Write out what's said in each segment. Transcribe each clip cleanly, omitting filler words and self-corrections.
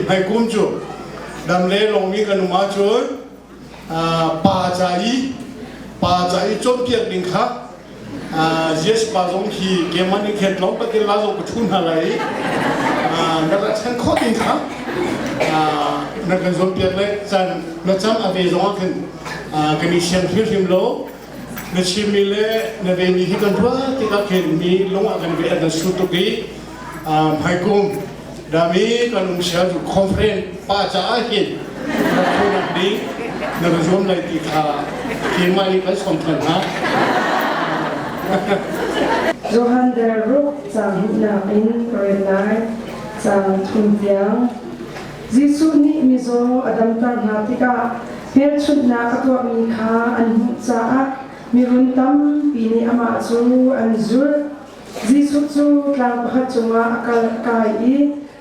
Hmaikum cu dam le lawngmi kan um ahcun pa ca i pa ca i cawnpiak ding kha Yes pa zong khi keimah nih khin tlawmpal te la zong ka ṭhu hna lai i na rak chan khawh ding kha na kan zuampiak le caan na cam a ve zong ah khin kan i siang hrimhrim lo. Na chimmi le na vemi hi kan ruah tikah khin mi lung ah kan ve a kan su tuk i hmaikum dami kan um sial cu conference pa caah hin rak thunak ding na ka zuam lai ti kha keimah nih kan sawm than hna. Johan der ruk caang hnihnak in ka rel lai. Caang thum tiang. Jesuh nih mizaw a damter hna tikah hmelchunhnak a tuahmi kha an hmuh caah mirun tampi nih amah cu an zulh. Jesuh cu tlang pakhat cungah a kal a kai i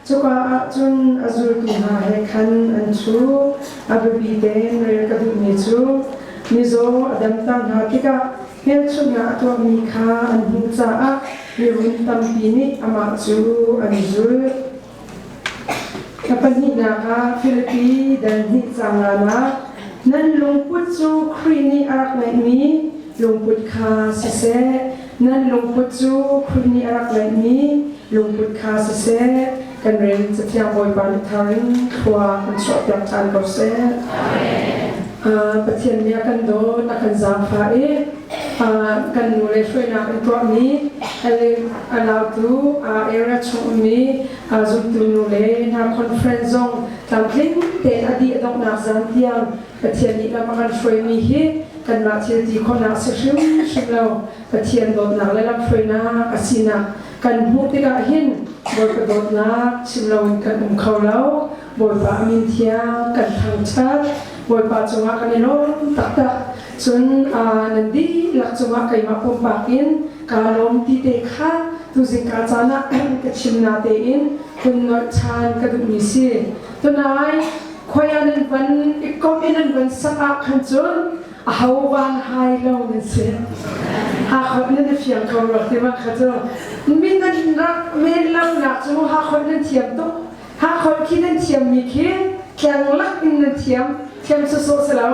cuka ah cun a zultu hna he khan an ṭhu. A biapi tein rel ka duhmi cu mizaw a damter hna tikah hmelchunhnak a tuahmi kha an hmuh caah mirun tampi nih amah cu an zulh. Thla pahnihnak ah Filipi dal hnih caang ah nan lungput cu Khrih nih a rak ngeihmi lungput kha siseh, nan lungput cu Khrih nih a rak ngeihmi lungput kha siseh, kan rel Cathiang Bawipa nih thar in thlua kan chuahpiak ṭhan ko seh. Pathian nih a kan dawt, a kan zaangfah i kan nu le hruainak in tuahmi a lautu area chung ummi zumtu nu le hna conference zong tlamtling tein a dih a donghnak zan tiang Pathian nih lam a kan hruaimi hi kanmah thil ti khawhnak si hrimhrim lo Pathian dawtnak le lamhruainak a sinak kan hmuh tikah hin Bawipa dawtnak chim loin kan um kho lo. Bawipa a min thiang kan thangṭhat. Bawipa cungah kan i lawm taktak. Cun nan dihlak cungah keimah pumpak in kaa lawm ti te kha tuzing ka caan ah ka chim na tein hun nolh ṭhan ka duhmi si. Tunai khoi ah nan van i komh i nan van sak ah khan cun aho van hai lo nan si. Hakholh nan i fiang ko rua ti ma kha cu mi nan rak men lo nak cu hakholh nan thiam tuk. Hakholh khi nan thiammi khi tleng lak in nan thiam. Thiam sawsawh si lo.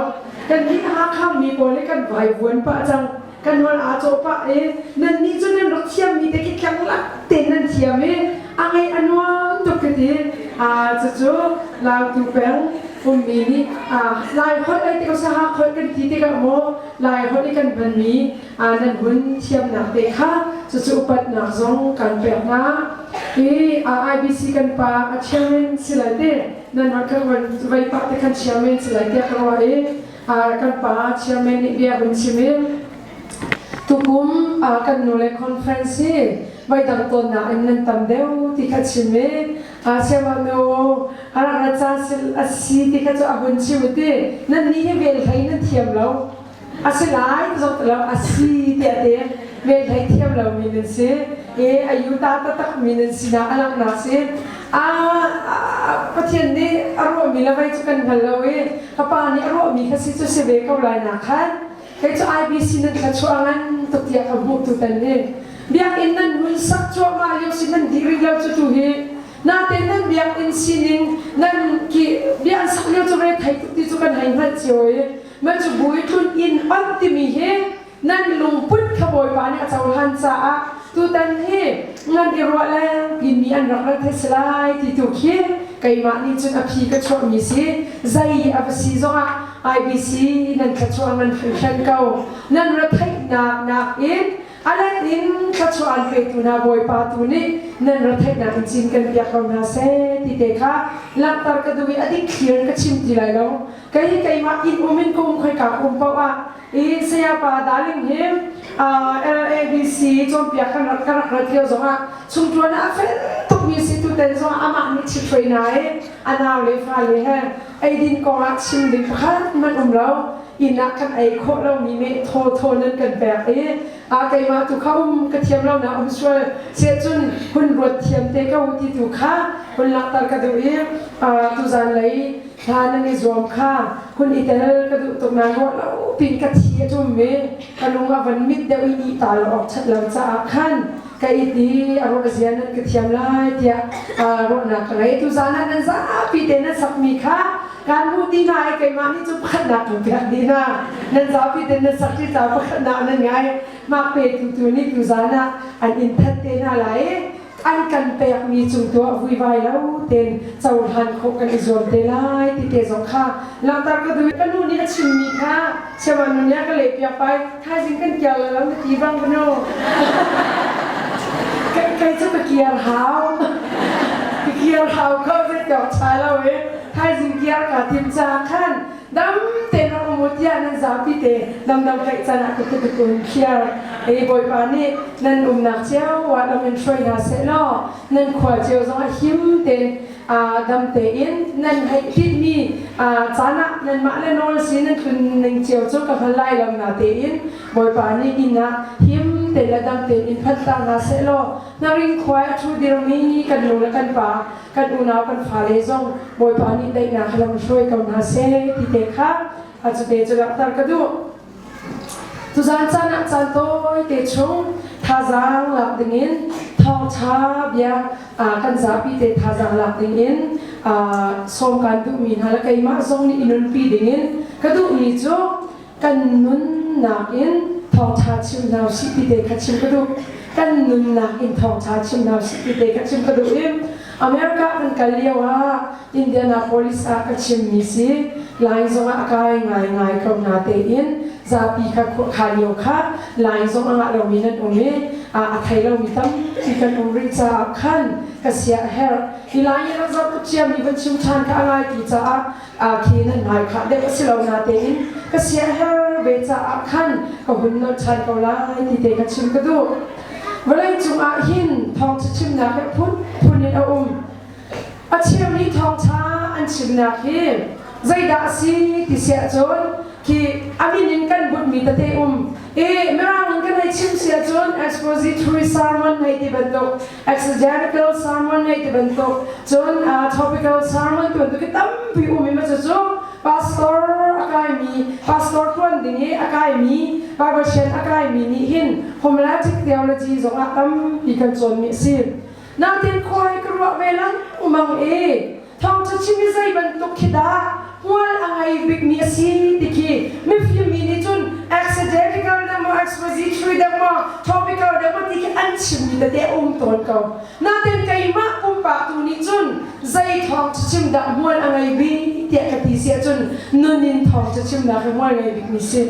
Kan nih Hakha mi pawl hi kan vai vuan pah cang. Kan hol aa cawh pah i nan nih cu nan rak thiammi te khi tleng lak tein nan thiam i a ngaih a nuam tuk ka ti. Cucu Lautu peng ummi nih Lai holh ai tikah Hakholh kan ti tikah maw Lai holh i kan hmanmi nan hun thiamnak te kha cucu upatnak zong kan pek hna. Hi IBC kan pa a chairman si lai te nan rak kan vai pah te khan chairman si lai tiah ka ruah i kan pa chairman nih bia hun chim i tukum kan nu le conference hi voi dang tawnnak in nan tam deuh ti kha chim i chewa nu a rak ra ca a si ti kha cu a hun chim i ti nan nih hi vel hlei nan thiam lo a si lai ti zong lo a si tiah te vel hlei thiam lo mi nan si i a yu ta taktak mi nan sinak a langhnak si a Pathian nih a ruahmi le vei cu kan hngal lo i ka pa nih a ruahmi kha si cu si ve ko lai na khan kei cu IBC nan thluachuah ngan tuk tiah ka hmuh tutan hi biakinn nan hun sak cuahmah lio si nan dih rih lo cu tu hi natein nan biakinn sining nan ki bia an sak lio cu re thei tuk ti cu kan hei hngalh cio i mah cu bu i tlun inn on timi hi nan lungput kha Bawipa nih a cohlan caah tutan hi ngan i ruah lengpi mi an rak ral thei si lai ti tu khi keimah nih cun a phi ka chuahmi si zei a va si zongah IBC nan thluachuah nan hringhran ko nan retheihnak nakin a let in thluachuah an petu hna Bawipa tu nih nan retheihnak in cin kan piak ko hna seh ti te kha langhter ka duh i a dik thlir ka chim ti lai lo kei keimah inn um in ka um khoi ka um paoh ah i sayapa darling hi LABC cawnpiak kan rak ka rak rat lio zongah chungṭuan ah a fel tukmi si tuten zongah amah nih chithruai na i a nau le fale he eidin kongah chim ding pakhat hmanh um lo inn ah kan ei khawh lomi meh thaw thaw nan kan pek i a keimah tu kha um ka thiam lo na um sual se cun hun ruat thiam te ko ti tu kha hun langhter ka duh i tuzan lei Hla nan i zuam kha hun i tel ka duh tuk nain ruah lo pin ka thi a tum i ka lung a van mit deuh i ih ta lo awk chat lo caah khan Ka it i a ruah zia nan ka thiam lai tiah ruahnak ka ngei. Tuzaan ah nan zapi te nan sakmi kha kaan hmuh ti hna i keimah nih cu pakhatnak kan pek dih hna. Nan zapi te nan sak ṭi ca pakhatnak nan ngai. Mah petu tu nih tuzaan ah an in thanh te hna lai i an kan pekmi cung tuah vuivai lo tein cohlan khawh kan i zuam te lai ti te zong kha langhter ka duh. Ka nu nih a chimmi kha Siama nu nih a ka lehpiak pai thaizing kan kiar lai lo na ti bang ka nu. Kei cu ka kiar hau. Ka kiar hau kho zei tiawk cha lo i thaizing kiar kaa tim caah khan dam tein rak um u tiah nan zapi te damdam tlaih can ah ka kut kun khiar. Ei Bawipa nih nan umnak cio ah lam in hruai hna seh law nan khua cio zong ah him tein dam tein nan hei tinhmi caan ah nanmah le nawl si nan tlun ning cio cu ka hngal lai lo na tein Bawipa nih inn ah him te le dam tein in phanhter hna seh law hnaring khuai a ṭhu dirmi kan nu le kan pa kan unau kan fale zong Bawipa nih daihnak lam hruai ko hna seh ti te kha cu te cu langhter ka duh. Tuzaan caan ah caan tawite chung thazaang lak dingin thawngṭha bia kan zapi te thazaang lak dingin sawm kaan duhmi hna le keimah zong nih i nunpi dingin ka duhmi cu kan nunnak in thawngṭha chim hna usih ti te kha chim ka duh. Kan nunnak in thawngṭha chim hna usih ti te kha chim ka duh i America kan kal lio ah Indianapolis ah ka chimmi si Lai zong ah a kai ngaingai ko na tein zapi kha kha lio kha Lai zong a ngah lomi nan um i a thei lomi tampi kan um rih caah khan ka sia a herh. Hi Lai i rak zoh tuk ciami van chim ṭhan kha a ngai ti caah khi nan ngai khah deuh a si lo na tein ka sia her ve caah khan ka hun nolh ṭhan ko lai ti te ka chim ka duh. Vawlei cungah hin thawngṭha chimnak hi phun phun in a um. A cheu nih thawngṭha an chimnak hi zeidah a si ti siah cun khi a min in kan bunhmi tete um i mirang in kan hei chim siah cun expository sermon hei ti bantuk exegetical sermon hei ti bantuk cun topical sermon ti bantuk hi tampi um i ma cucu pastor a kaimi pastor tuan ding i a kaimi Bible sian a kaimi nih hin homiletic theology zong ah tampi kan cawnmi a si. Natin khua hi ka ruah ve lengmang i thawngṭha chim hi zei bantuk khi dah hmual a ngei bikmi a si ti khi mifim mi nih cun exegetical deuh maw expository deuh maw topical deuh maw ti khi an chimmi tete a um tawn ko. Natin keimah pumpak tu nih cun zei thawngṭha chim dah hmual a ngei bik tiah ka ti si ahcun nun in thawngṭha chimnak hi hmual ngei bikmi si.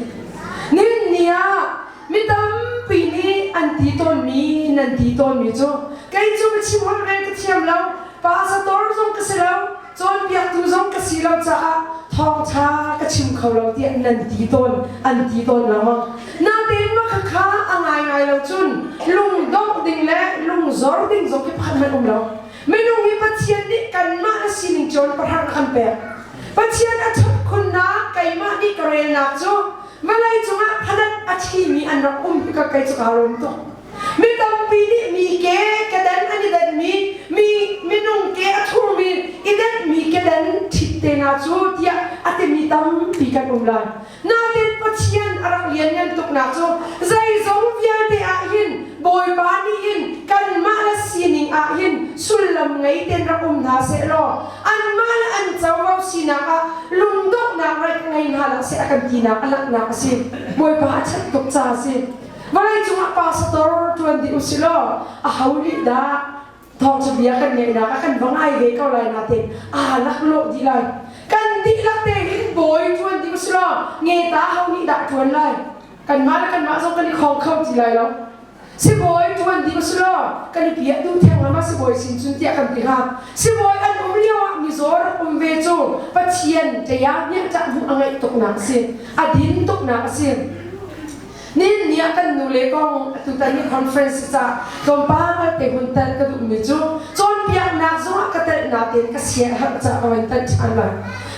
Nin ni ah Mi tampi nih an ti tawnmi nan ti tawnmi cu kei cu ka chim holh rel ka thiam lo, pastor zong ka si lo, cawnpiaktu zong ka si lo caah thawngṭha ka chim kho lo tiah nan ti tawn an ti tawn lengmang. Natein mah khakha a ngaingai lo cun lungdongh ding le lungzor ding zong khi pakhat hmanh um lo. Minung hi Pathian nih kanmah na sining cawn pahrang a kan pek. Pathian a ṭhat khunnak keimah nih ka relnak cu Vawlei cungah phanat a ṭhimi an rak um hi ka kei cu kaa lawm tuk. Mi tampi nih mi ke kedan an i denhmi, mi minung ke a thurmi i denhmi kedan ṭhit te hna cu tiah a timi tampi kan um lai. Nain Pathian a rak lianngan tuknak cu zeizong vialte ah hin Bawipa nih hin kanmah le sining ah hin sullam ngei tein rak um hna seh law anmah le an covo sinak ah lungdonghnak raih ngei hna hlah seh a kan tinak a langhnak a si. Bawipa a ṭhat tuk ca a si. Vawlei cungah pastor ṭuan dih usih law aho nih dah thawngṭha bia kan ngeihnak ah kan va ngai ve ko lai natein aa laklawh dih lai. Kan dihlak tein bawi ṭuan dih usih law ngeta ho nih dah ṭuan lai? Kanmah le kanmah zong kan i khong kho ti lai lo. Sibawi ṭuan ding si law kan i piah duh theng ma sibawi sin cun tiah kan ti hnga. Sibawi an um lio ah mizaw rak um ve cu Pathian ṭaya hniah hmuh a ngaih tuknak a si. A din tuknak a si. Nin ni ah kan nu le kong tutan ni conference ca tlawmpal te hun tel ka duhmi cu cawnpiaknak zongah ka telh natein ka sia herh ca ka van telh ṭhan lai.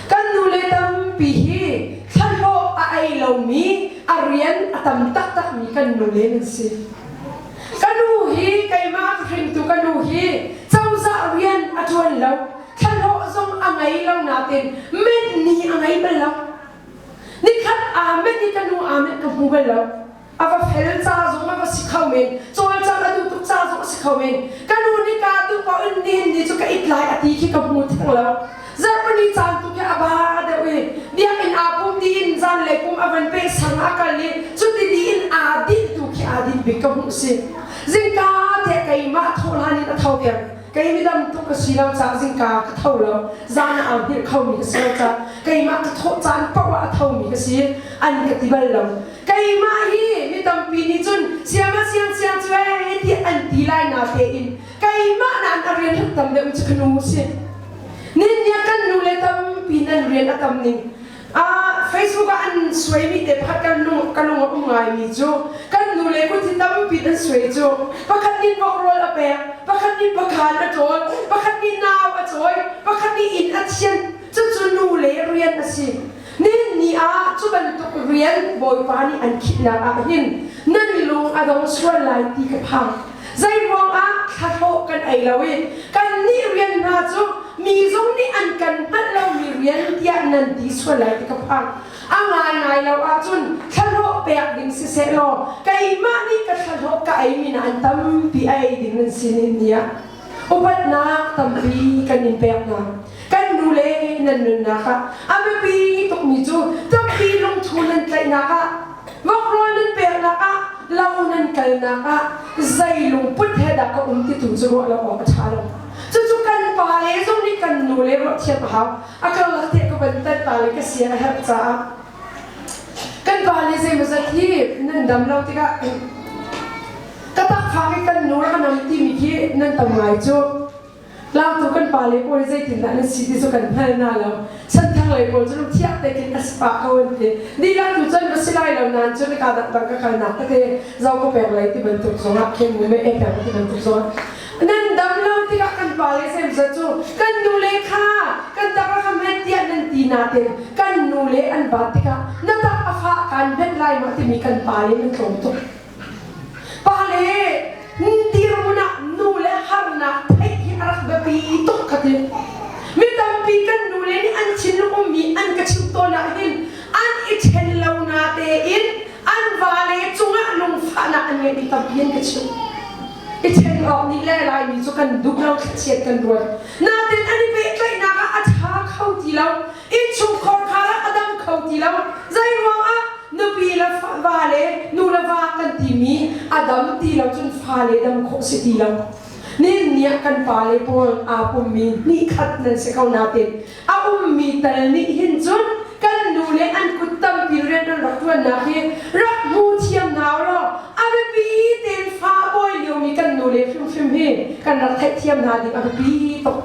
Kan nu le tampi hi thlahlawh a ei lomi a rian a tam taktakmi kan nule nan si. Ka nu hi keimah ka hringtu ka nu hi cozah rian a ṭuan lo, thlahlawh zong a ngei lo nain met ni a ngei bal lo. Nikhat aa met i ka nu aa met ka hmu bal lo. A va fel ca zong a va si kho men. Cawlcangh a duh tuk ca zong a si kho men. Ka nu nih kaa duh paoh in nihin ni cu ka it lai a ti khi ka hmu theng lo. Zarhpini caan tu khi a ba deuh i biakinn aa pum dih in zanlei pum a van peh sang a kal i cuti dih in aa dinh tu khi aa dinh bik ka hmuh si. Zingka te keimah thawh hlan in a tho peng. Kei midam tuk ka si lo caah zingka ka tho lo. Zan ah aa hngilh khomi ka si lo caah keimah ka thawh caan paoh ah a thomi ka si. An ka ti bal lo. Keimah hi mi tampi nih cun siama siang siang cu ee tiah an ti lai na tein keimah nain a rian rak tam deuh cu ka nu si. Ninnia kan nu le tampi nan rian a tam ning. Facebook ah an suaimi te pakhat kan lung ka lung a um ngaimi cu kan nu le kut hi tampi an suai cu pakhat nih vok rawl a pek, pakhat nih pakhan a ṭawl, pakhat nih nau a cawi, pakhat nih inn a thianh. Cucu nu le rian a si. Nihin ni ah cu bantuk rian Bawipa nih an khihnak ah hin nan lung a dong sual lai ti ka phang. Zeiruangah thlahlawh kan ei lo i kannih rian hna cu mi zong nih an kan hngalh lomi rian tiah nan ti sual lai ti ka phang. A ngaingai lo ahcun thlahlawh pek ding siseh law keimah nih ka thlahlawh ka eimi na an tampi a ei ding nan si nihin ni ah upatnak tampi kan in pek hna. Kan nu le nan nunnak ah a biapi tukmi cu tampi lungthu nan tlaihnak ah vok-rawl nan peknak ah lo nan kalnak ah zei lungput he dah ka um ti tu cu ruah lo awk a ṭha lo. Cucu kan pa le zong nih kan nu le ruah thiam a hau. A karlak te ka van tan ta le ka sia a herh caah kan pa le zeimawzat hi nan dam lo tikah ka takfak i kan nu rak nam timi khi nan tam ngai cu. Lautu kan pale pawl hi zeitindah nan si ti cu kan hngal hna lo. Chanthar lei pawl cu lungthiak te khin a si pah ko an ti. Dihlak tu cun va si lai lo nain cun ka dangdang ka kalnak tete zo ka pek lei ti bantuk zongah khin mu me e pek ti bantuk zongah nan dam lo tikah kan pale zemzat cu kan nu le kha kan tak a ka hmet tiah nan ti natin kan nu le an bat tikah na tak a fah kan hmet lai ma timi kan pale nan tlawm tuk. Pale dirhmun ah nu le harnak theih hi a rak biapi tuk ka ti. Mi tampi kan nu le nih an thinlung ummi an ka chimh tawn ah hin an i ṭhen lo na tein an vale cungah lungfahnak an ngeihmi tampi an ka chimh. I ṭhen awk nih le Laimi cu kan duh lo thlachiat kan ruat. Natin an i pehtlaihnak ah a ṭha kho ti lo. Innchungkhar khar ah a dam kho ti lo. Zei ruangah nupi le va le nu le va kan timi a dam ti lo cun fale dam khawh si ti lo. Nin ni ah kan pale pawl aa pummi hnihkhat nan si ko nain a ummi tal nih hin cun kan nu le an kut tampi rian an rak ṭuannak hi rak hmu thiam hna law a biapi tein fa a pawi liomi kan nu le hrimhrim hi kan rak theihthiam hna ding a biapi tuk.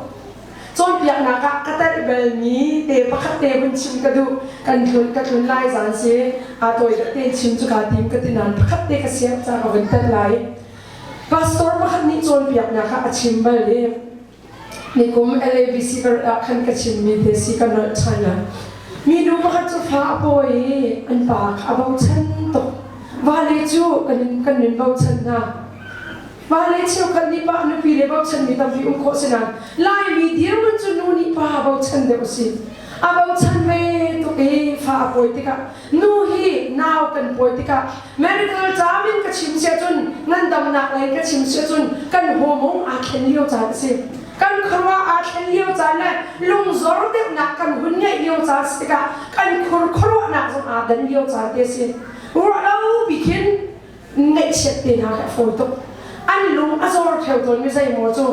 Cawnpiaknak ah ka telh balmi te pakhat te hun chim ka duh. Kan tlun ka tlun lai zan si aa tawi deuh tein chim cu kaa tim ka ti nain pakhat te ka siap ca ka vun telh lai. Pastor pakhat nih cawnpiaknak ah a chim bal i nikum LABC ka rat ah khan ka chimmi te si ka nolh ṭhan lai. Minu pakhat cu fa a pawi i an pa kha a bochan tuk. Vale cu kan kan nun bochan hna. Vale cheukhat nih pa nupi le bochanmi tampi um khawh si nain Laimi dirhmun cu nu nih pa bochan deuh a si. A bochan ve tuk i fa a pawi tikah nu hi nau kan pawi tikah medical term in ka chim si ahcun ngandamnak lei ka chim si ahcun kan hormone aa thlen lio caan a si. Kan khuaruah aa thlen lio caan le lungzor deuhnak kan hun ngeih lio caan si tikah kan khur khuaruahnak zong aa dan lio caan te a si. Ruah lo pi khin ngaihchiat te hna khi a fawi tuk. An lung a zor theo tawn mi zeimaw cu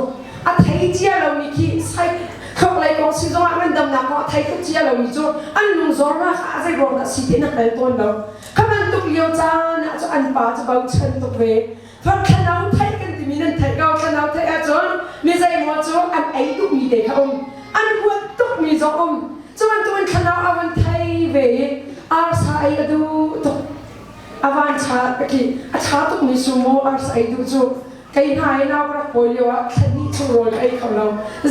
a thei cia lomi khi sai thluak lei kong si zongah ngandamnak kong a thei tuk cia lomi cu an lung zornak ah zei ruang dah si ti na hngal tawn lo. Kha bantuk lio caan ah cu an pa cu bochan tuk ve. Far thlanau theih kan timi nan theih ko thlanau theih ahcun mi zeimaw cu an ei duhmi te kha um. An huat tukmi zong um. Cu bantukin thlanau a van thei ve i arsa ei a duh tuk. A van cha khi a ṭha tukmi sumo arsa ei duh cu kei hna hi nau ka rak pawi lio ah thla hnih chung rawl ka ei kho lo.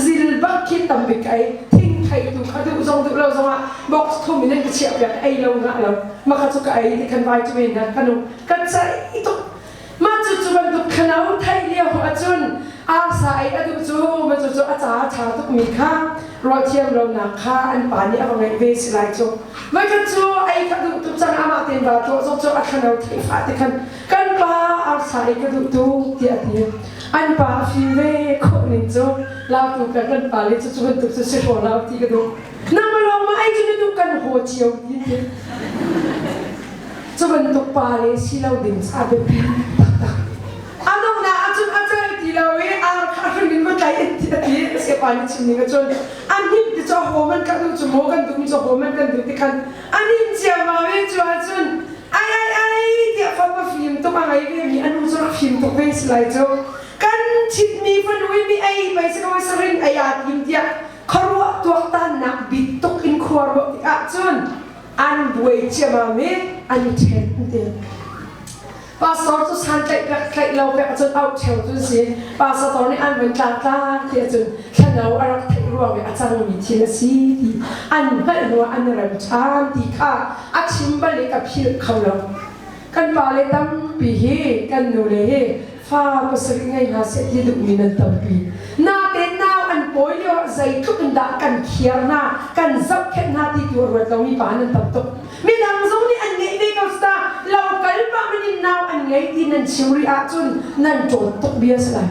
Zil bak khi tam bik ka ei. Thingthei tu kha duh zong duh lo zongah box thum in an ka chiah piak ei lo ngah lo. Mah kha cu ka ei ti khan vai cu men na ka nu ka ceih tuk. Mah cucu. cu bantuk thano theih lio ahcun arsa ei a duh cu ma cu cu a ca a ṭha tukmi kha ruahthiam lonak kha an pa nih a va ngeih ve si lai cu. Voikhat cu ei ka duh tuk cang amah tein va tuah zong cu a thano theih fah ti khan kan pa arsa ei ka duh tuk tiah a ti. An pa a fim ve khawh ning cu lautu kan kan pa le cu cu bantuk cu si hraw lo ti ka duh. Nangmah lawng ma ei cu na duh kan haw cio ti ti. Cu bantuk pa le si lo ding a biapi taktak. A donghnak ahcun a cal ti lo i ar kha hring in va tlai in ti a ti. A siapa nih chim ning ahcun a hnim ti cu a haw man kan duh cu maw kan duhmi cu haw man kan duh ti khan a nim ciammam i cu ahcun ai ai ai tiah fapa fim tuk a ngei ve mi a nu cu rak fim tuk ve si lai cu kan thitmi fanu i mi ei pei si ko sarin ei aa tim tiah khuaruah tuaktannak bit tuk in khua ruah tik ahcun an buai ciammam i an i ṭhen ti. Pastor cu santlaih pek tlaih lo pek ahcun auh ṭheo cu si. Pastor nih an vun tlangtlak ti ahcun thlano a rak theih ruang i a cangmi thil a si ti an hngalh hnuah an i rem ṭhan ti kha a chim bal i ka philh kho lo. Kan pale tampi hi kan nule hi fa pasarih ngei hna seh ti duhmi nan tampi. Natein nau an pawi lio ah zeitluk in dah kan khiar hna, kan zohkhenh hna ti tu a ruat lomi pa nan tam tuk. Midang zong nih an ngeih ve ko ta lo kal pah man in nau an ngei ti nan chim rih ahcun nan ṭawn tuk bia si lai.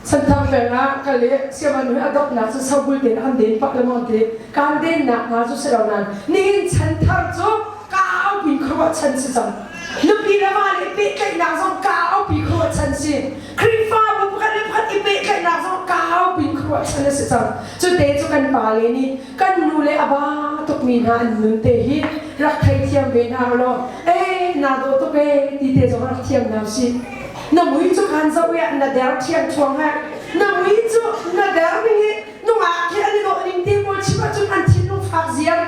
Santhang peng ah kal i siaman hui a dawtnak cu sobul tein an den pah lengmang ti kan dennak hna cu si lo nain nihin chan thar cu kaupi khuaruah chan si cang. Nupi le va le pehtlaihnak zong kaupi khuaruah chan si. Khrihfabu pakhat le pakhat i pehtlaihnak zong kaupi khuaruah chan a si cang. Cute cu kan pale nih kan nu le a ba tukmi hna an nun te hi rak theithiam ve hna u law ee naa dawh tuk ee ti te zong rak thiam hna usih. Na mui cu kan zoh i na der thiam thuang he na mui cu na der ning i nungak khi an i dawh ning te pawl chim ahcun an thinlung fak ziar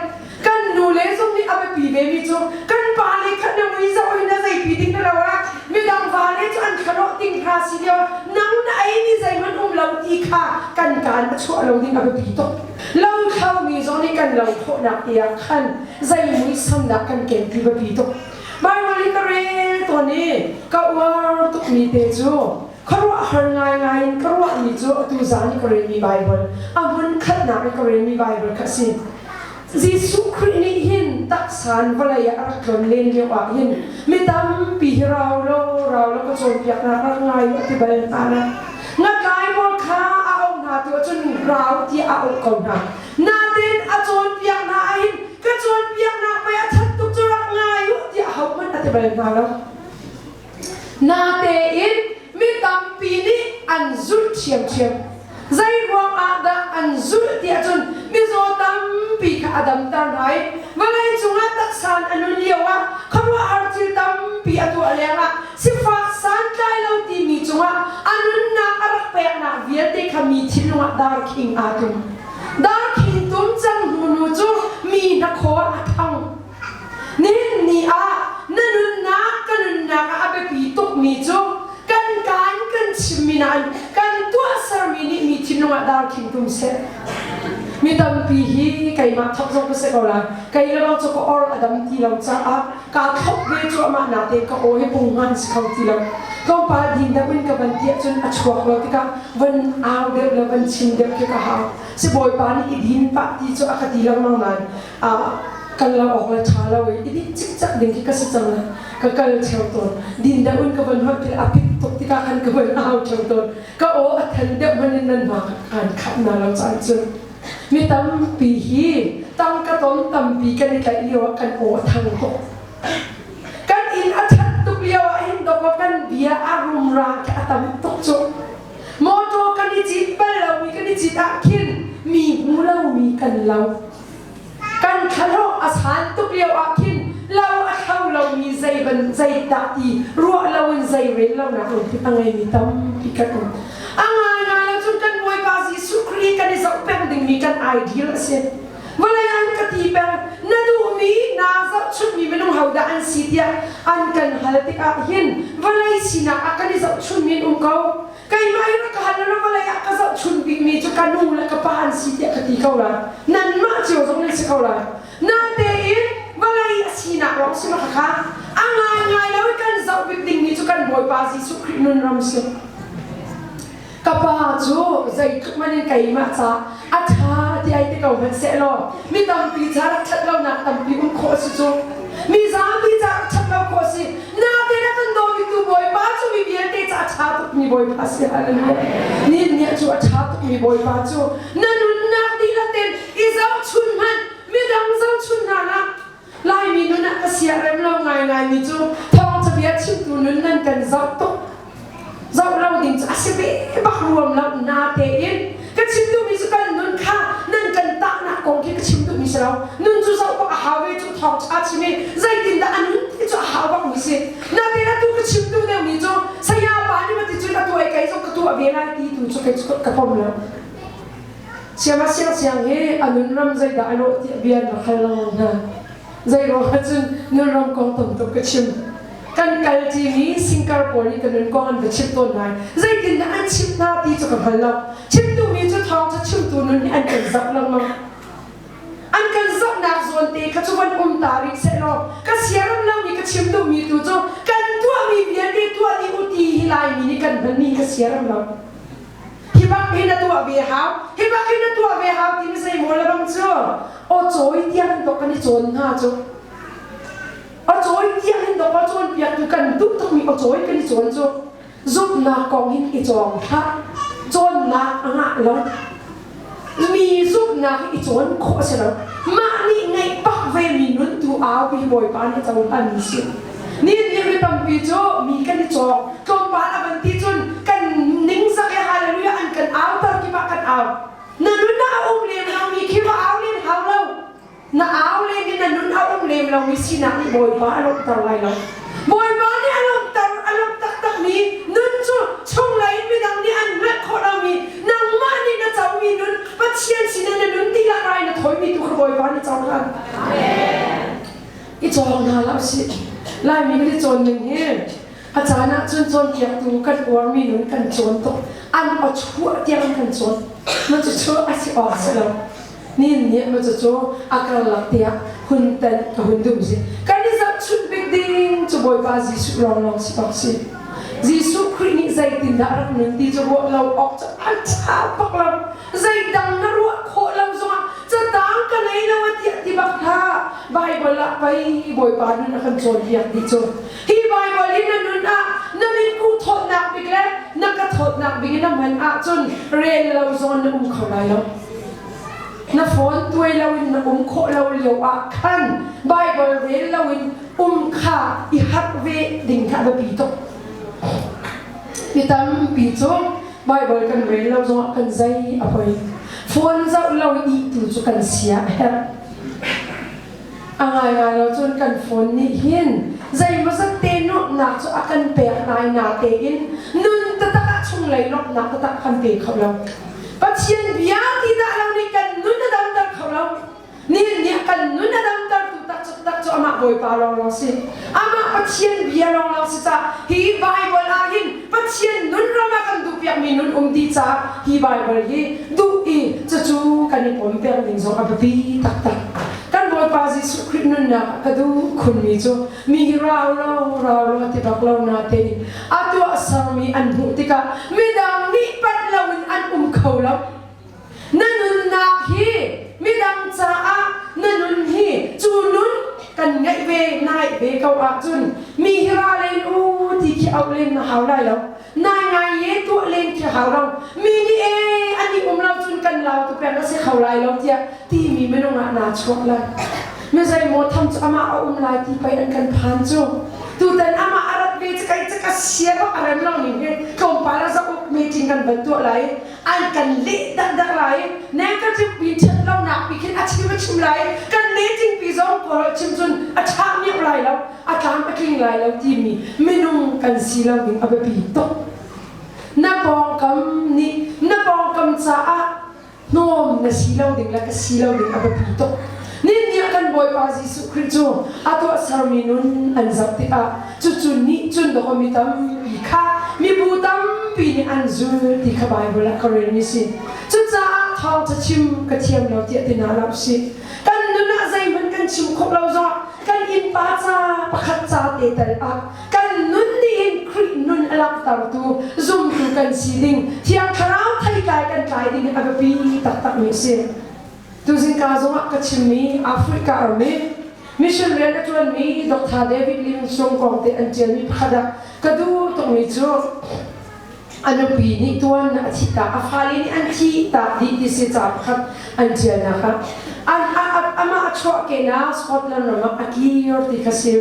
kan nu le zong nih a biapi ve mi cu kan pa le kha na mui zoh hi na zeipi ding na lo ah midang va le cu an thlalawh ting hna si lio nang na ei mi zeihmanh um lo ti kha kan kaan a chuah lo ding a biapi tuk lo thlo mi zong nih kan lo khawhnak te ah khan zei muisam dah kan ken ti biapi tuk Bible i ka rel tawn i ka uar tukmi te cu khuaruahhar ngaingai in ka ruahmi cu atu zan i ka relmi Bible a hmun khatnak i ka relmi Bible kha a si. Jesuh Khrih nih hin taksa in vawlei ah a rak tlon len lio ah hin mi tampi hi rau law rau law ka cawnpiaknak rak ngai u a ti bal hna lo. Ngatlai pawl kha a auh hna tu ahcun rau tiah a auh ko hna. Nain a cawnpiak hna ah hin ka cawnpiaknak pei a that tuk cu rak ngai u tiah ahohmanh a ti bal hna lo. Natein mi tampi nih an zulh ṭhiamṭhiam. Zei ruang ah dah an zulh ti ahcun mizaw tampi kha a damter hna i vawlei cungah taksa in a nun lioah khuaruahhar thil tampi a tuah lengah sifak santlai lo timi cungah a nunnak a rak peknak vialte kha mi thinlung ah darkhing aa tum. Darkhing tum cang hnu nu cu mi hnakhaw ah a thang. Nihin ni ah na nunnak ka nunnak ah a biapi tukmi cu kan kaan kan chimmi nain kan tuahsermi nih mi thinlung ah darkhing tum seh. Mi tampi hi keimah thawk zong ka si ko lai. Kei le bang cu ka or a dam ti lo caah kaa thlop ve cuahmah natein ka aw hi punghman si kho ti lo. Tlawmpal din deuh in ka van ti ahcun a chuak lo tikah van au deuh le van chim deuh khi ka hau. Sibawipa nih i din pah ti cu a ka ti lengmang nain kal lo awk le ṭha lo i i dinh cikcek ding khi ka si cang la ka kal ṭheo tawn din deuh in ka van holh til a pit tuk tikah khan ka van au ṭheo tawn ka aw a then deuh hmanh in nan hma kan khap na lo caan cun mi tampi hi tangka ton tampi kan i tlaih lio ah kan aw a thang tuk kan inn a ṭhat tuk lio ah hin dawk kan bia a rumra khi a tam tuk cu Motor kan i cit bal lomi kan i cit ah khin mi hmu lomi kan lo. Kan thlahlawh a san tuk lio ah khin lo a thlo lomi zei ban zeidah ti ruah loin zei rel lonak lungput a ngeimi tampi kan um. A ngaingai lo cun kan Bawipa Jesuh Khrih kan i zoh peng dingmi kan ideal a si. Vawlei an ka ti peng na duhmi naa zohchunhmi minung hodah an si tiah an kan hal tikah hin vawlei sinak ah kan i zohchunmi an um ko. Keimah hi rak ka hal law vawlei ah ka zohchun bikmi cu ka nu le ka pa an si tiah ka ti ko lai. Nanmah cio zong nan si ko lai. Natein vawlei a si. sinak lawng si ma kha a ngaingai lo i kan zoh bik dingmi cu kan Bawipa Jesuh Khrih nun ram si. Ka pa cu zeitluk man in keimah ca a ṭha ti ai ti ko hmanh sehlaw mi tampi ca rak ṭhat lonak tampi um khawh a si cu. Mi zapi ca rak ṭhat lo khawh a si. Nain a kan dawmitu Bawipa cu mi vialte ca a ṭha tukmi Bawipa a si. Hallelujah. Ni ni cu a ṭha tukmi Bawipa cu na nunnak dihlak tein i zohchun hmanh midang zohchun hna hlah. Laimi nun ah ka siarem lo ngaingaimi cu thawngṭha bia chimtu nun nan kan zoh tuk. Zoh lo ding cu a si ve bak ruam lo na tein ka chim duhmi cu kan nun kha nan kan tahnak kong khi ka chim duhmi si lo. Nun cu zoh bak a hau ve cu thawngṭha chim i zeitindah a nun ti cu a hau bakmi si. Natein atu ka chim duh deuhmi cu saya pa nih mati cun a tuah i kei zong ka tuah ve lai ti tu cu kei cu ka pom lo. Siama siangsiang hi a nunram zeidah a lawh tiah bia an rak hal lengmang hna. Zeiruang ahcun nunram kong tam tuk ka chim. Kan kal ṭimi singkar pawl nih ka nun kong an va chimh tawn lai. Zeitindah an chimh hna ti cu ka hngal lo. Chim duhmi cu thawngṭha chimtu nun nih an kan zoh lengmang. An kan zohnak zawn te kha cu van um ta rih sehlaw ka siaram lomi ka chim duhmi tu cu kan tuahmi vialte tuah dih u ti hi Laimi nih kan hmanmi ka siaram lo. Hi bak hi na tuah ve hau, hi bak hi na tuah ve hau timi zeimaw le bang cu aw cawi tiang in dok kan i cawn hna cu. Aw cawi tiang in dok aw cawnpiaktu kan duh tukmi aw cawi kan i cawn cu zumhnak kong hin i cawng hlah. Cawnnak a ngah lo. Mi zumhnak hi i cawn khawh a si lo. Mah nih ngeih bak ve mi nun tu au hi Bawipa nih a cohlanmi si. Ni nih mi tampi cu mi kan i cawng. Tlawmpal a van ti cun kan ningzak i hallelujah an kan auter kip ah kan au. Na nun ah a um lem lomi khi va au len hau lo. Na au len in na nun a um lem lomi sinak nih Bawipa a lawmhter lai lo. Bawipa nih a lawmhter a lawmh taktakmi nun cu chunglei in midang nih an hngalh khawh lomi nangmah nih na comi nun Pathian sinah na nun dihlak rai na thawimi tu kha Bawipa nih cohlan. I cawng hna hlah usih. Laimi kan i cawn ning hi a caan ah cun cawnpiaktu kan uarmi nun kan cawn tuk. An aw chuah tiang kan cawn. Ma cucu a si awk si lo. Nin nih ma cucu a karlak tiah hun tan ka hun dum si. Kan i zohchunh bik ding cu Bawipa Jesuh lawnglawng si awk si. Jesuh Khrih nih zeitindah a rak nun ti cu ruah lo awk cu a ṭha bak lo. Zeidang na ruah khawh lo zongah catang ka ngei lo a tiah ti bak hlah. Baibal ah pei Bawipa nun a kan cawnpiak dih cu. Hi Baibal hi na nun ah na mitkuh thawtnak bik le na ka thawtnak bik in na hman ahcun rel lo zong na um kho lai lo. Na phone tuai loin na um khawh lo lio ah khan Baibal rel loin um kha i harh ve ding kha a biapi tuk. Mi tampi cu Baibal kan rel lo zongah kan zei a poi. Phone zoh lo ih tu cu kan sia a herh. A ngaingai lo cun kan phone nih hin zeimawzat te nuamhnak cu a kan pek nai na tein nun taktak ah chunglei lawmhnak taktak kan pe kho lo. Pathian bia ti dah lo nih kan nun a damter kho lo. Nihin ni ah kan nun a damtertu tak cu tak cu amah Bawipa lawnglawng si. Amah Pathian bia lawnglawng si caah hi Baibal ah hin Pathian nun ram ah kan duhpiakmi nun um dih caah hi Baibal hi duh i cucu kan i pom peng ding zong a biapi taktak. Kan Bawipa Jesuh Khrih nunnak ah ka duh khunmi cu mi hi rau lo rau lo ti bak lo natein a tuahsermi an hmuh tikah midang nih panh loin an um kho lo. Na nunnak hi midang caah na nun hi cu nun kan ngeih ve na ngeih ve ko ahcun mi hi ra len u ti khi auh len na hau lai lo. Nai ngai ye tuah len khi hau lo. Mi nih e an i um lo cun kan lau tu peng a si kho lai lo tiah timi minung ah naa chuak lai. Mi zeimaw tham cu amah a um lai ti pei an kan phan cu. Tutan amah a rat ve cu kai cu ka sia bak a rem lo ning hi tlawmpal ah zauk meeting kan van tuah lai an kan leh dakdak lai negative pi ṭhat lonak pi khin a chim a chim lai kan meeting pi zong kawl chim cun a ṭha miau lai lo a tlam a tling lai lo timi minung kan si lo ding a biapi tuk na pawngkam nih na pawngkam caah hnawm na si lo ding le ka si lo ding a biapi tuk Nin nih kan Bawipa Jesuh Khrih cu a tuahsermi nun an zoh tikah cucu nih cun dawh mi tampi kha mibu tampi nih an zul ti kha Baibal ah ka relmi si. Cucaah thawngṭha chim ka thiam lo tiah ti hna hlah usih. Kan nun ah zeihmanh kan chim khawh lo zongah kan innpa ca pakhat ca te tal ah kan nun nih hin Khrih nun a langhtertu zumtu kan si ding Thiang Thlarau theitlai kan tlai ding hi a biapi taktakmi a si. Tuzing ka zongah ka chimmi Africa ram i mission rian a ṭuanmi Dr. David Livingstone kong te an ṭialmi pakhat ah ka duh tukmi cu a nupi nih tuan a thih tak a fale nih an thih tak dih ti si ca pakhat an ṭialnak ah amah a chuahkehnak Scotland ram ah a kir ti kha si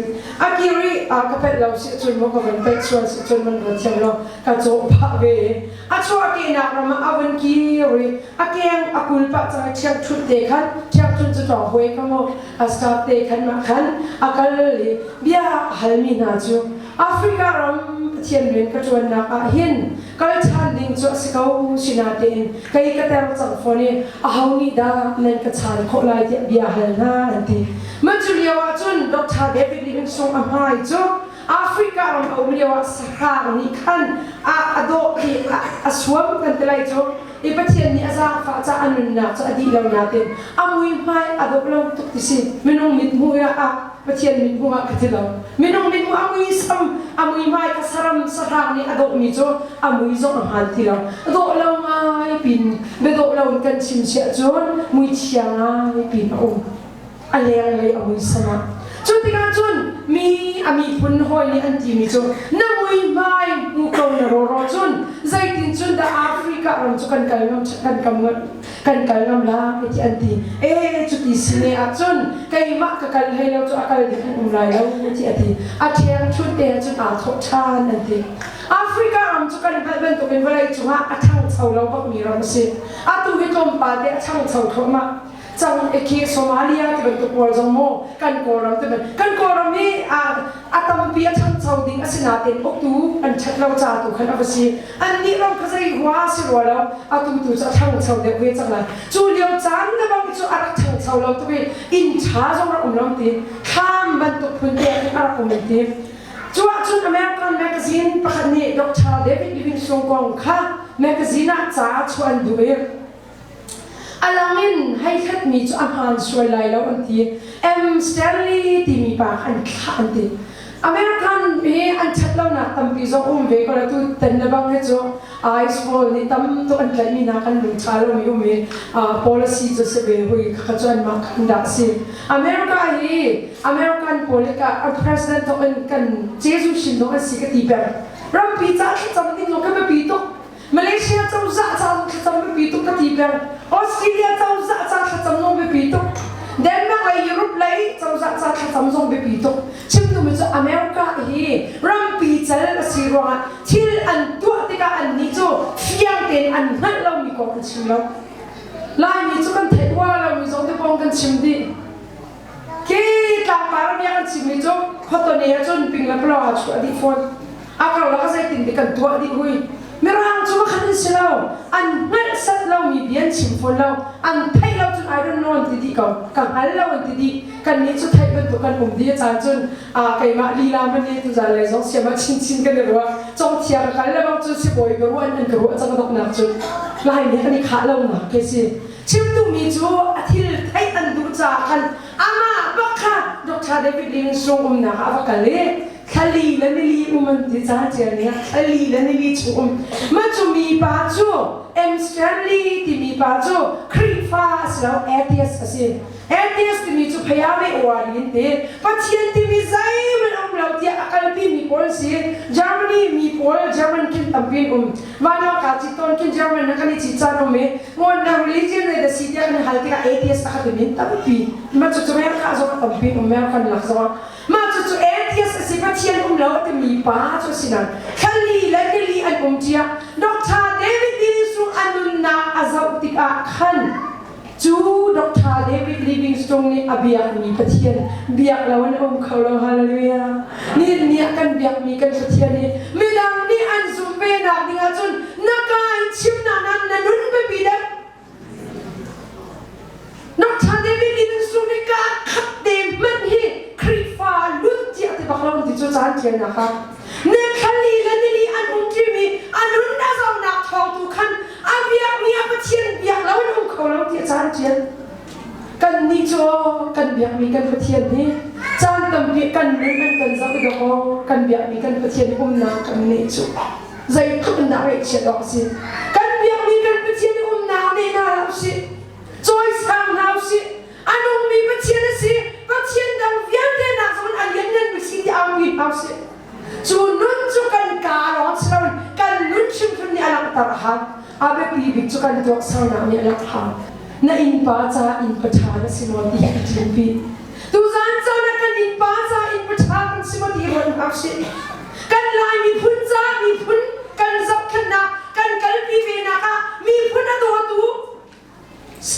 a kir i ka pelh lo si cun maw ka van pelh sual si cun van ruat thiam lo ka cawh phah ve a chuahkehnak ram ah a van kir i a keng a kul pah cang i ṭhiangṭhunh te khan ṭhiangṭhunh cu ṭawng huai kha mu a staff te khan mah khan a kal i bia a halmi hna cu Africa ram Pathian rian ka ṭuannak ah hin kal ṭhan ding cu a si ko sinain kei ka ter cang fawn i aho nih dah nan ka chaan khawh lai tiah bia hal hna an ti. Mah cu lio ah cun Dr. David Livingstone a hmai cu Africa ram a um lio ah sahrang nih khan a a dawh i a suam kan ti lai cu i Pathian nih a zaangfah caah a nunnak cu a dih lo nain a muihmai a dawh lo tuk ti si minung mithmuh ah Pathian mithmuh ah ka ti lo minung mithmuh a muisam a muihmai ka saram sahrang nih a dawhmi cu a mui zong a hmaan ti lo dawh lo ngai pin biadawh lo in kan chim siah cun muichia ngai pin a um a lenglei a muisam ah cu tikah cun mi a miphun hawi nih an timi cu na muihmai hmu ko na rawraw cun zeitin cun dah Africa ram cu kan kal ngam kan kam kan kal ngam la ti an ti e cuti si ne ahcun keimah ka kal hlei lo cu a kal ding an um lai lo ti a ti a ṭheng ṭhut te cun aa thawh ṭhan an ti Africa ram cu kan hngalh bantukin vawlei cungah a ṭhangcho lo bakmi ram a si atu hi tlawmpal te a ṭhangcho thluahmah cang khi Somalia ti bantuk pawl zong maw kan Kawlram ti bantuk kan Kawlram hi a tampi a ṭhangcho ding a si nain uktu an ṭhat lo ca tu khan a va si annih ram kha zei hua si rua lo atu tu cu a ṭhangcho deuh ve cang lai cu lio caan le bang cu a rak ṭhangcho lo tuk i inn ṭha zong rak um lo ti thlam bantuk phun te ah khin a rak um ti cu ahcun American magazine pakhat nih Dr. David Livingstone kong kha magazine ah ca chuah an duh i A lang in hei hlatmi cu a hmaan sual lai lo an ti. M. Stanley timi pa kha an thlah an ti. American hi an ṭhat lonak tampi zong um ve ko la tu tan le bang hi cu ice wall nih tam tuk an tlaihmi hna kan lung ṭha lomi um i policy cu si ve hui kha cu anmah khan dah si. America hi American politic ah president thawk in kan Jesuh sin zong an si ka ti peng. Rampi ca thlacam ding zong kan biapi tuk. Malaysia cozah ca zong thlacam biapi tuk ka ti peng. Australia cozah ca thlacam zong biapi tuk. Denmark lei Europe lei cozah ca thlacam zong biapi tuk. Chim duhmi cu America hi rampi cal a si ruangah thil an tuah tikah annih cu fiang tein an hngalh lomi kong an chim lo. Laimi cu kan theih uar lomi zong te kong kan chim dih. Khi tlangpar a biak an chimmi cu khuatawne ah cun ping le palaw aa chuah dih fawn. A karlak ah zeitin dik an tuah dih hui. Mirang cu makhat an si lo. An hngalh set lomi bia an chim fawn lo. An theih lo cun I don't know an ti dih ko. Ka hngal lo an ti dih. Kannih cu theih bantuk kan um dih a caan cun keimah lila man nih tuzan lei zong siam ah chinchin kan i ruah. Congthia ka kal le bang cun sibawi ka ruah an ka ruah cang donghnak cun. Lai nih kan i khah lonak khi si. Chim duhmi cu a thil theih an duh caah khan amah bak kha Dr. David Livingstone umnak ah a va kal i thlali le nili um an ti ca ṭial ning ah thlali le nili chung um mah cu mipa cu M. Stanley timi pa cu Khrihfa a si lo atheist a si atheist timi cu phayame uari in ti Pathian timi zeihmanh a um lo tiah a kalpi mi pawl si Germany mi pawl German khin tampi an um Vanlawng kaa cit tawn khin German na kan i cit caan um i Ngawnnak religion zei dah si tiah kan hal tikah atheist a khat in tampi mah cucu America zong a tampi in um American lak zongah mah cucu atheist a si Pathian um lo a timi pa cu a si nain thlali le nili an um ṭia Dr. David Livingstone a nunnak a zoh tikah khan Cu Dr. David Livingstone nih a biakmi Pathian biak lo in a um kho lo. Hallelujah. Nihin ni ah kan biakmi kan Pathian hi midang nih an zumh ve nak ding ahcun na ka in chimnak nan na nun biapi deuh. Dr. David Livingstone nih ka khat te hmanh hi Khrihfa lut tiah ti bak lo ti cu caan ṭialnak ah ne thlali le nili an um ṭimi a nun a zohnak thawng tu khan a biakmi a Pathian biak lo in um kho lo tiah caan ṭial. Kannih cu kan biakmi kan Pathian hi caan Caan tampi kan nun an kan zoh i dawkaw kan biakmi kan Pathian umnak kan neih cu zeitluk in dah ngaihchiat awk a si. Kan biakmi kan Pathian umnak neh hna hlah usih. Cawisang hna usih. A nungmi Pathian a si. Pathian dang vialte nak zong in a liannganmi si ti aupi hna usih. Cu nun cu kan kaa lawng si loin kan nun hrimhrim nih a langhter a hau. A biapi bik cu kan tuahsernak nih a langh hau. Na innpa ca innpa ṭha na si maw ti hi i ṭinpi. Tuzaan caan ah kan innpa ca innpa ṭha kan si maw ti hi ruat hna usih. Kan Lai miphun ca miphun kan zohkhenhnak kan kalpi venak ah miphun a dawtu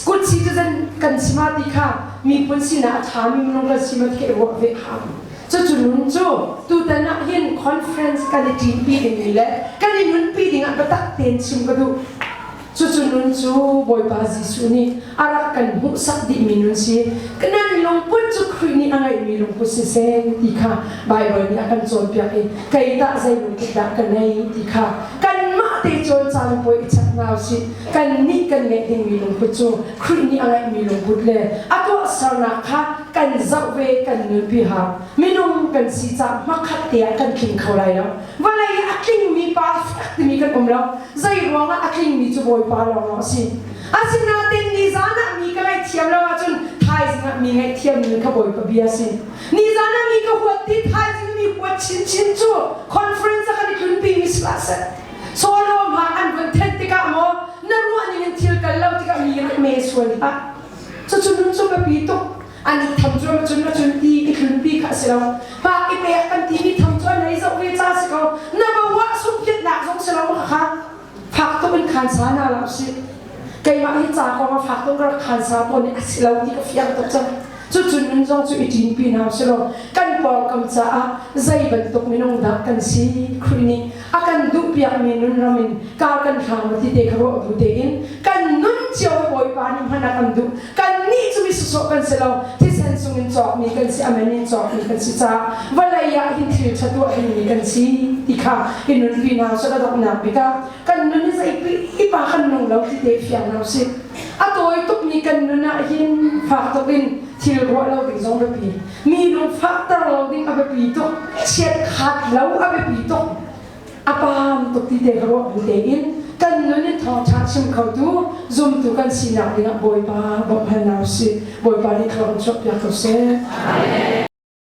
Kut citizen kan si ma ti kha miphun sinah a ṭhami minung kan si ma ti kha i ruah ve hau. Cucu nun cu tutan ah hin conference kan i ṭinpi dingmi le kan i nunpi dingah biatak tein chim ka duh. Cucu nun cu Bawipa Jesuh nih a rak kan hmuhsak dihmi nun si. Nan lungput cu Khrih nih a ngeihmi lungput siseh ti kha Baibal nih a kan cawnpiak i kei tah zei lungput dah ka nei ti kha kanmah te cawn caan puai i chap hna usih. Kannih kan ngeih dingmi lungput cu Khrih nih a ngeihmi lungput le a tuahsernak kha kan zoh ve kan nunpi hau. Minung kan si caah hmakhat te ah kan tling kho lai lo. Vawlei ah a tlingmi perfect timi kan um lo. Zei ruangah a tlingmi cu Bawipa lawnglawng a si. Asinain nizan ah mi ka ngaihthiam lo ahcun thaizing ah mi ngaihthiam ning kha Bawipa bia a si. Nizan ah mi ka huat ti thaizing mi huat chinchin cu conference ah kan i tlunpi mi si hlah seh. Sawlawm ha an vun thenh tikah maw na ruah ning in thil kal lo tikah mi rak me sual hlah. Cucu nun cu biapi tuk. An i tham cu cun na cun ti i tlunpi kha a si lo. Pak i pek kan timi tham cu an hei zoh ve ca si ko. Na va wah sumpiatnak zong si lo ma kha. Fak tuk in khan sa na lo si. Keimah hi ca kong ah fak tuk ka rak khan sa tawn i a si lo ti ka fiang tuk cang. Cucun nun zong cu i ṭinpi hna usih law kan pawngkam caah zei bantuk minung dah kan si Khrih nih a kan duhpiakmi nun ram in kar kan hlang maw ti te kha ruah bu tein kan nun cio hi Bawipa nih hman a kan duh. Kannih cu mi sawsawh kan si lo, thisen sung in cawkmi kan si, amen in cawkmi kan si caah vawlei ah hin thil ṭha tuah dingmi kan si ti kha i nunpi hna usih. A donghnak bik ah kan nun hi zeipi pa kan nung lo ti te fiang hna usih. A tawi tukmi kan nun ah hin fak tuk in thil ruah lo ding zong biapi. Mi lungfahter lo ding a biapi tuk. Chiatkhat lo a biapi tuk. A paam tuk ti te ka ruah bu tein kan nun in thawngṭha chim khotu zumtu kan sinak dingah Bawipa bawmh hal hna usih. Bawipa nih thlua kan chuahpiak ko seh.